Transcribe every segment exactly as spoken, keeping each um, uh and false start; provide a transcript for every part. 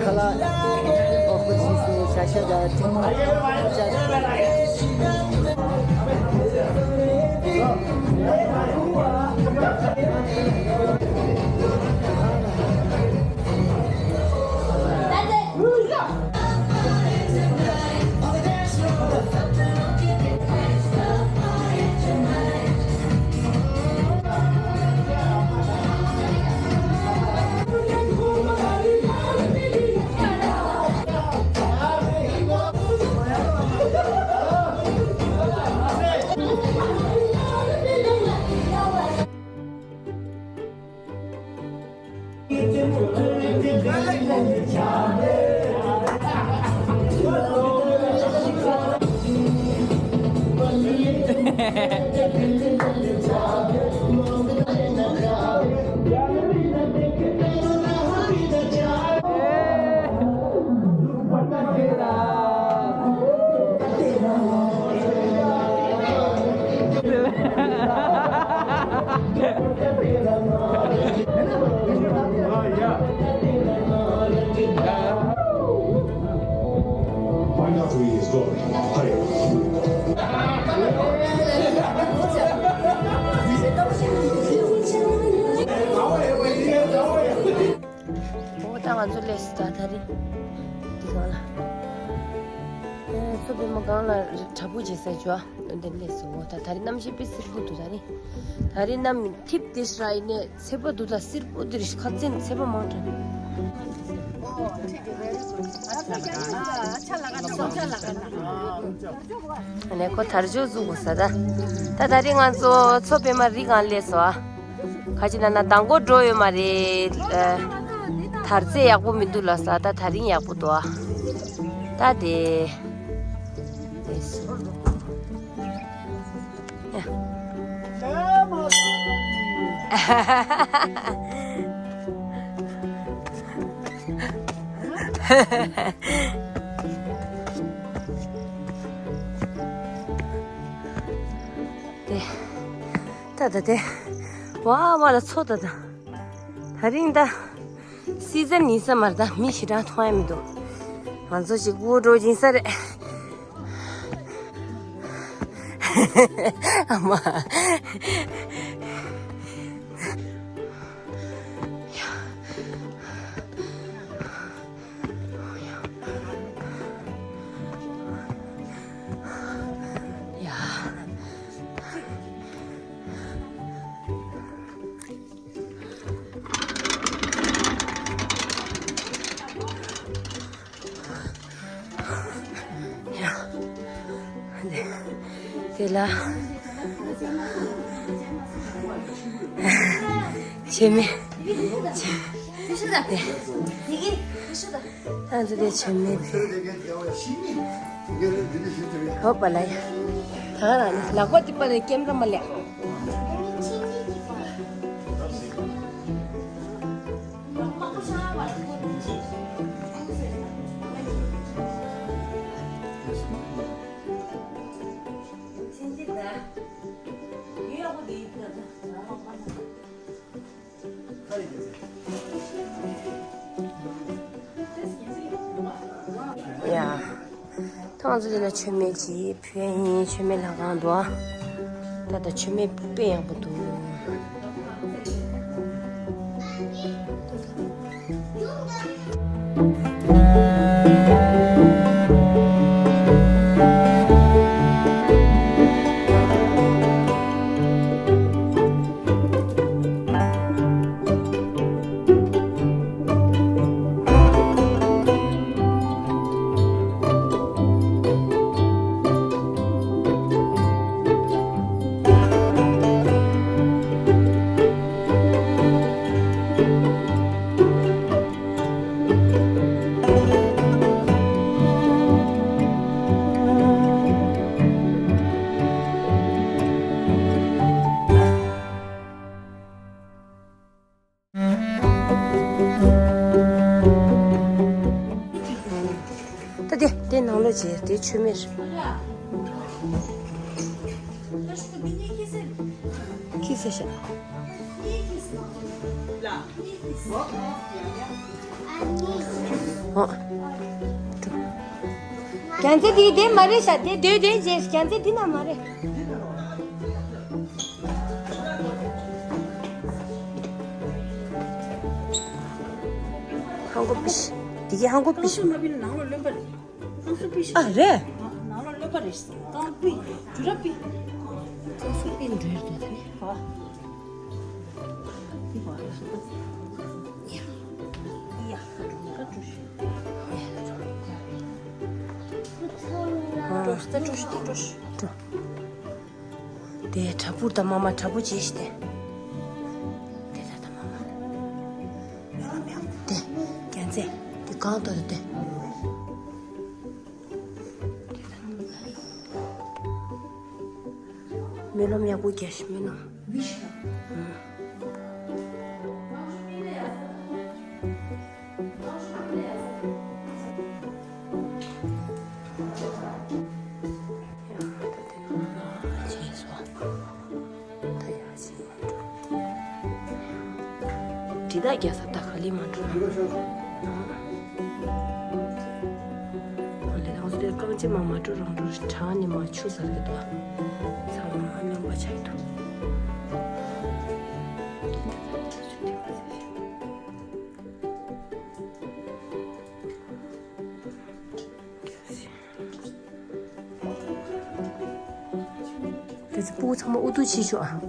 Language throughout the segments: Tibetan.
ཁ་ལག་འོ་ཁོ་ཆི་སེ་ཤ་ཤ་དང་ཐུན་མོང་ཅ། འོ་ད་ང་ཚོ་སླེབས་སོང་། ད་ད་རིང་འདི་སྒང་ལ། ཨེ་མཚོ་པདྨ་སྒང་ལ་བྲག་ཕུག་བྱེད་ས་ཅོ། འདི་སླེབས་སོང་། འོ་ད་ད་རིང་གནམ་གཤིས་དཔེ་སེར་པོ་འདུག་ད་རིང་། ད་རིང་གནམ་འཐིབས་ཏེ་ཤི་ར་ཡིན་ནས་ཚད་པ་འདུག་ད་སེར་པོ་འདིར་ཁ་ཚན་ཚད་པ་མང་དྲགས། ཨ་ནི་ཁོ་དར་ལྕོག་བཙུགས་དགོས་ས་ད། ད་ད་རིང་ང་ཚོ་མཚོ་པདྨ་རི་སྒང་སླེབས་སོང་ཨ། ཁ་ཅིག་ན་ན་མདང་དགོང་འགྲོ་ཡོད་མ་རེད། ཨ། དར་ཚད་ཡག་པོ་མི་འདུག་ལ་ས་ད་ད་རིང་ཡག་པོ་འདུག་ཨ། ད་དེ། དེ་སུ། ཡ། དེ། ད་ད་དེ། ཝ་ཝ་ལ་མཚོ་ད་ད། ད་རིང་ད། སི་ཛན་ཡིན་ས་མ་རེད་ད། མི་ཞེ་དྲག་མཐོང་ཡ་མི་འདུག་ང་ཚོ་ཞིག་སྒུག་འགྲོ་གི་ཡིན་ས་རེད། ཨ་མ། ཡ། དེ་ལ། བྱེ་མའི། ཨ་ཙི་དེ་བྱེ་མའི་བེ། ཧོ་པ་ལ་ཡ། ད་ག་རང་ནི་ལག་པ་ཏི་པ་རེ་ཀེམ་ར་མ་ལེ། ཡ། ཐང་ཚོ་དེ་ན་མཆོད་མེ་ཅིག་ཕུལ་ཡ་ཡིན། མཆོད་མེ་ལྷ་ཁང་དུ། ད་ལྟ་མཆོད་མེ་དཔེ་ཡག་པོ་འདུག་ད་དེ་དེ་ནང་ལོགས་བྱས་དེ་མཆོད་མེ་རེད། ཁྱི་ཟེར་ཤག་ཨོ། རྒྱལ་མཚན་དེ་དེ་མ་རེད་ཤག་དེ་སྡོད་སྡོད་རྗེས་རྒྱལ་མཚན་འདི་ན་མ་རེད། ཧང་གོ་པིཤ། དེ་གའི་ཧང་གོ་པིཤ། ཁང་སུ་མ་པིན་ནང་ལོགས་ལོན་པ་རེད། ཁང་སུ་པིཤ། ཨ་རེད། ནང་ལོགས་ལོན་པ་རེད། ཁང་པི། ཇུ་ར་པི། ཁང་སུ་པིན་འདྲེར་དོ་ད་ནི། ཧ། ཡ། ཡ། ཀ་ཀྲུ་ཤི། ཀྲོ་ཤི་ཏ་ཀྲོ་ཤི་ཏ་ཀྲོ། དེ་བྲག་ཕུག་དང་མ་མ་བྲག་ཕུག་ཅེས་ཤི་སྟེ། དེ་ད་ད་མ་མ། ཡོད་ལ་མེད་དེ། རྒྱལ་མཚན་དེ་གང་ལྟར་དེ། སྨོན་ལམ་ཡག་པོ་རྒྱག་ཤི་སྨོན་ལམ། དྲི་དག་རྒྱག་ས་ད་ག་ལེ་མ་འགྲོ། ཨ་ལེ་དང་སུ་དེ་རྐང་རྗེས་མ་མ་འགྲོ་རང་འགྲོ་བྲག་ནི་མ་ཆུ་ཟར་གི་འདུག་ཚང་མ་རྙོག་པ་ཆགས་འདུག་དེ་ཚོ་སྤུ་གུ་ཚང་མ་ཨུ་ཐུག་བྱེད་ཤོག་ཨ།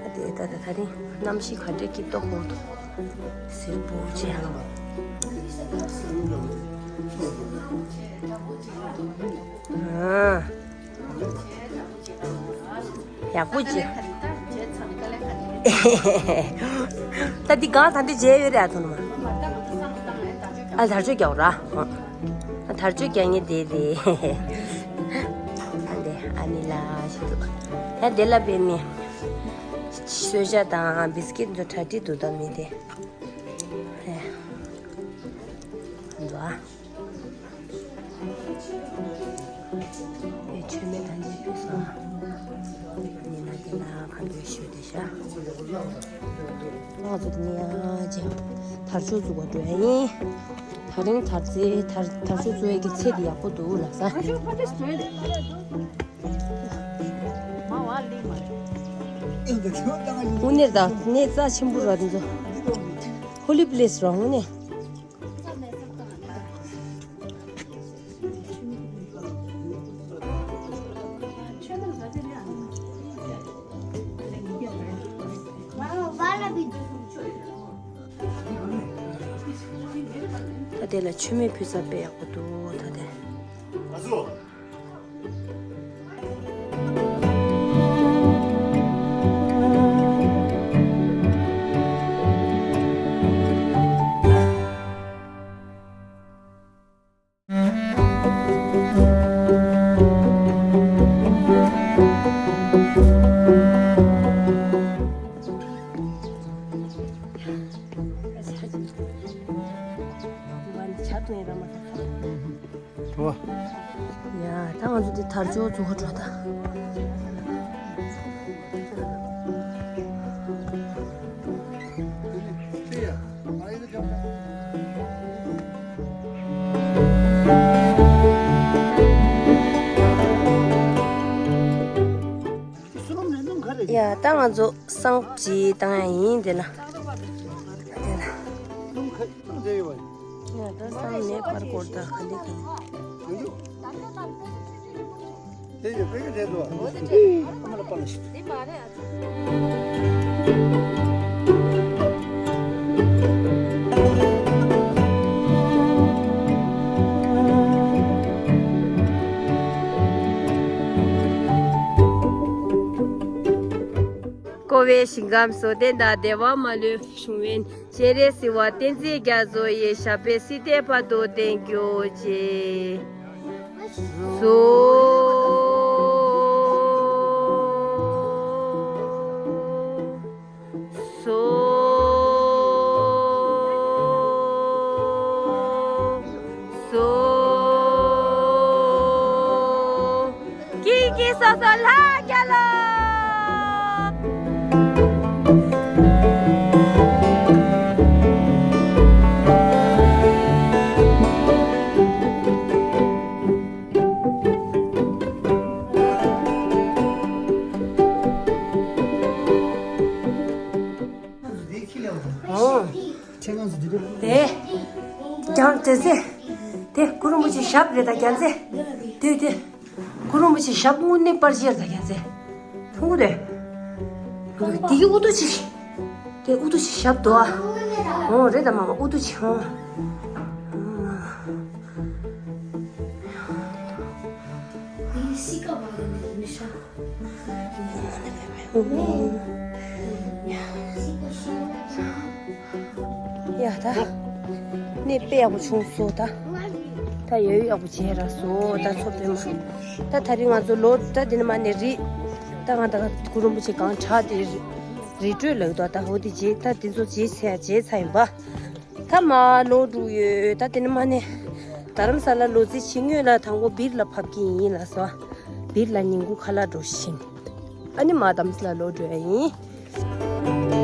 ཨ་དེ་ད་ད་ད་རིང་གནམ་གཤིས་ག་འདྲས་ཀྱི་ཏོག་ཧོ་ཏོ་སེར་པོ་ཅན། ཨ། ཡག་པོ་བྱས། ད་འདི་གང་ད་འདི་བརྗེད་ཡོད་རེད་ཨ་ཐོ་ནུ་མ། ཨ་དར་ལྕོག་རྒྱག་ར། ཨ་དར་ལྕོག་རྒྱག་ངེས་དེ་རེད། ཨ་འདི་ཨ་མི་ལ་ཞུ། ཡ་དེ་ལ་པའི་མི། གསོལ་ཇ་དང་བིས་ཀིཊ་འདུག་གྲ་སྒྲིག་འདུག་ད་མི་དེ། ཨེ། འདུག་ཨ། ཨེ་མཆོད་མེ་ད་ནི་ཕུལ་སོང་། ཉི་མ་དེ་ལ་གང་འདོད་ཞུས་ཏེ་བཞག་ང་ཚོ་དེ་ནས་ཡང་ཅིག་དར་ལྕོག་འཛུགས་པ་འགྲོ་ཡ་ཡིན། ད་རིང་དར་རྩེ་དར་དར་ལྕོག་འཛུགས་ཡ་གི་ཚེ་དེ་ཡག་པོ་འདུག་ལགས་སོ། དངོས་གནས་ད་གནས་རྩ་ཆེན་པོ་ར་དེ་ཚོ། ཧོ་ལི་པི་ལེ་སི་ར་དངོས་གནས། ད་དེ་ལ་མཆོད་མེ་ཕུལ་ས་དཔེ་ཡག་པོ་འདུག་ད་དེ། ཡ། ད་ང་ཚོ་འདི་དར་ལྕོག་འཛུགས་ག་འགྲོ་ད། ཚོ་སང་ཅི་བཏང་ཡ་ཡིན་དེ་ལ། དེ་ལ། ཡ་ད་སང་མེད་པར་སྐོར་ད་ག་ལེ་ག་ལེ། དེ་ཡོད་པའི་རེད་དོ། ཨ་མ་ལ་པ་ལ་ཞིག་ཀོ་བའི་ཞིང་ཁམས་སུ་བསྟན་དང་བདེ་བ་མ་ལུས་བྱུང་བའི་སྤྱན་རས་གཟིགས་དབང་བསྟན་འཛིན་རྒྱ་མཚོ་ཡི་ཞབས་པད་སྲིད་མཐའི་བར་དུ་བརྟན་གྱུར་ཅིག་སོ། སོ། སོ། ཀི་ཀི་སོ་སོ་ལྷ་རྒྱལ་ལོ། ཨོ། དེ། རྒྱང་དེ་ཚེ། དེ་གུ་རུ་མུ་ཆེ་ཞབས་རེད་ད་རྒྱང་ཚེ། དེ་དེ། གུ་རུ་མུ་ཆེ་ཞབས་དངོས་གནས་པར་ཤེར་ད་རྒྱང་ཚེ། མཐོང་གི་རེད། དེ་གི་ཨུ་ཏུ་ཆེ། དེ་ཨུ་ཏུ་ཆེ་ཞབས་དོ་ཨ། ཨོ་རེད་ད་མ་མ་ཨུ་ཏུ་ཆེ་ཨོ། ཡ་ད། ནི་དཔེ་ཡག་པོ་བྱུང་སོ་ད། ད་ཡོད་ཡག་པོ་བྱས་ར་སོ་ད་ཚོ་དཔེ་མ། ད་ད་རིང་ང་ཚོ་ལོ་ད་འདི་ནི་མ་ནི་རི། ད་ང་ད་གུ་རུ་རིན་པོ་ཆེ་གང་དྲག་དེ་རི་རི་ཁྲོད་ལག་ཏུ་ད་འོ་དེ་རྗེས་ད་དེ་ཚོ་རྗེས་ཚ་རྗེས་ཚ་ཡིན་པ། ད་མ་ལོ་དྲུག་ཡོད་ད་དེ་ནི་མ་ནི། རྡ་རམ་ས་ལ་ལོ་ཙི་ཕྱི་ངོས་ལ་དང་པོ་སྦིར་ལ་ཕབ་ཀྱི་ཡིན་ལ་སོ། སྦིར་ལ་ཉིན་གུང་ཁ་ལག་འགྲོ་བཞིན། ཨ་ནི་མ་དམ་ས་ལ་ལོ་འགྲོ་ཡ་ཡིན།